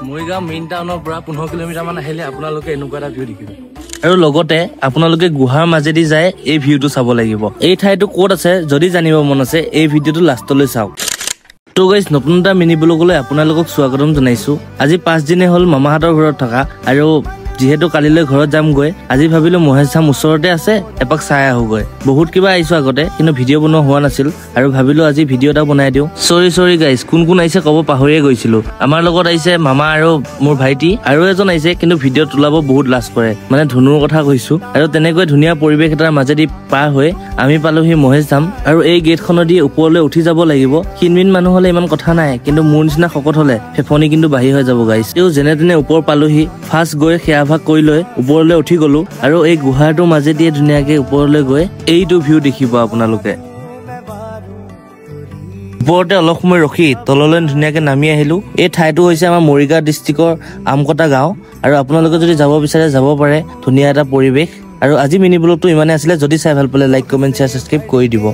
Morigaon main টাউনৰ পৰা 15 kilometre মান আহিলে আপোনালোকে এনেকুৱা এটা ভিউ দেখিব। আৰু লগতে আপোনালোকে গুহাৰ মাজেদি যায় এই ভিউটো চাব লাগিব। এই ঠাইটো ক'ত আছে যদি জানিব মন আছে, এই ভিডিঅ'টো লাষ্টলৈ চাওক। তো গাইজ, নতুন এটা মিনি ব্লগলৈ আপোনালোকক স্বাগতম জনাইছো। আজি 5 দিনে হ'ল মামাহঁতৰ ঘৰত থকা আৰু যিহেতু কালিলৈ ঘৰত যামগৈ, আজি ভাবিলো মহেশ ধাম ওচৰতে আছে, এপাক চাই আহোগৈ। বহুত কিবা আহিছো আগতে, কিন্তু ভিডিঅ' বনোৱা হোৱা নাছিল আৰু ভাবিলো আজি ভিডিঅ' এটা বনাই দিওঁ। চৰি চৰি গাইজ, কোন কোন আহিছে ক'ব পাহৰিয়ে গৈছিলো। আমাৰ লগত আহিছে মামা আৰু মোৰ ভাইটি আৰু এজন আহিছে, কিন্তু ভিডিঅ'ত ওলাব বহুত লাজ কৰে, মানে ধুনুৰ কথা কৈছো। আৰু তেনেকৈ ধুনীয়া পৰিৱেশ এটাৰ মাজেদি পাৰ হৈ আমি পালোহি মহেশ ধাম। আৰু এই গেটখনেদি ওপৰলৈ উঠি যাব লাগিব। ক্ষীণমিন মানুহ হলে ইমান কথা নাই, কিন্তু মোৰ নিচিনা শকত হলে ফেফনি কিন্তু বাঢ়ি হৈ যাব গাইজ। তেওঁ যেনে তেনে ওপৰ পালোহি। ফাৰ্ষ্ট গৈ সেৱা ভাগ কৰি লৈ ওপৰলৈ উঠি গলো আৰু এই গুহাটোৰ মাজেদিয়ে ধুনীয়াকে ওপৰলৈ গৈ এইটো ভিউ দেখিব আপোনালোকে। ওপৰতে অলপ সময় ৰখি তললৈ ধুনীয়াকে নামি আহিলো। এই ঠাইটো হৈছে আমাৰ মৰিগাঁও ডিষ্ট্ৰিক্টৰ আমকটা গাঁও আৰু আপোনালোকে যদি যাব বিচাৰে, যাব পাৰে। ধুনীয়া এটা পৰিৱেশ। আৰু আজি মিনি ব্লগটো ইমানে আছিলে। যদি চাই ভাল পালে লাইক, কমেণ্ট, শ্বেয়াৰ, ছাবস্ক্ৰাইব কৰি দিব।